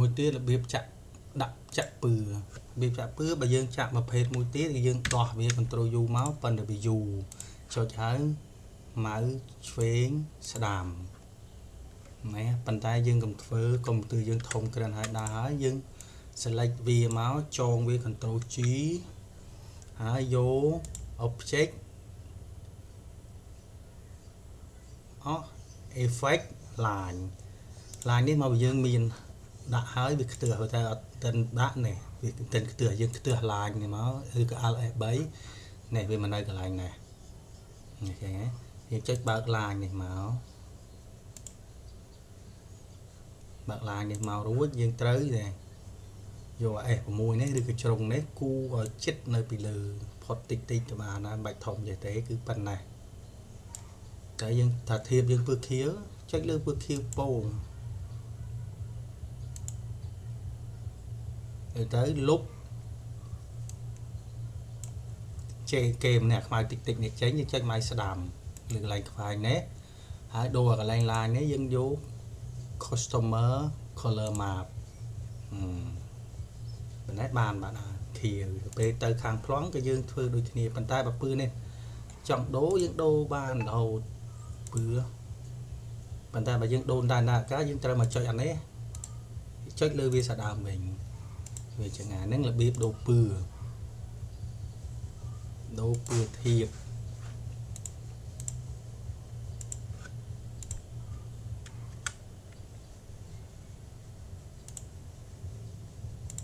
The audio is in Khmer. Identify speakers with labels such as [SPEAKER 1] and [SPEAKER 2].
[SPEAKER 1] មួយទៀតរបៀបចាក់ដាក់ចាក់ពឿរបៀបចាក់ពឿបើយើងចាក់ប្រភេទមួយទៀតគឺយើងដោះវា control U មកប៉ុន្តែវាយូរចុចហើយម៉ៅឆ្វេងស្ដាំណាប៉ុន្តែយើងកុំធ្វើកុំព្យូទ័រយើងធំក្រិនហើយដើរហើយយើង select វាមកចងវា control G ហើយយក object អស់ effect line line នេះមកយើងមានដាក់ហើយវាខ្ទើះតែអត់តិនដាក់នេះវាតិនខ្ទើះយើងខ្ទើះ line នេះមកឬក៏ alt F3 នេះវាមកនៅកន្លែងនេះនេះឃើញទេយើងចុចបើក line នេះមកបើក line នេះមករួចយើងត្រូវទេយក S6 នេះឬក៏ជ្រុងនេះគូឲ្យចិត្តនៅពីលើផុតតិចតិចក៏បានដែរមិនបាច់ធំចេះទេគឺប៉ុណ្ណេះតែយើងថាធៀបយើងពើខៀវចុចលើពើខៀវពងទៅលុបចេគេម្នាក់ខ្មៅតិចតិចនេះចេញយើងចុចម៉ៅស្ដាំលើកន្លែងខ្វាយនេះហើយដូរកន្លែង line នេះយើងយក customer color map ប៉ុណ្ណេះបានបាទខៀវទៅពេលទៅខាងប្លង់ក៏យើងធ្វើដូចគ្នាប៉ុន្តែបើពឿនេះចង់ដូរយើងដូរបានរហូតពឿប៉ុន្តែបើយើងដូរតាមណាការយើងត្រូវមកចុចអានេះចុចលើវាសាដើមវិញវាចឹងអាហ្នឹងរបៀបដូរពឿដូរពឿធៀប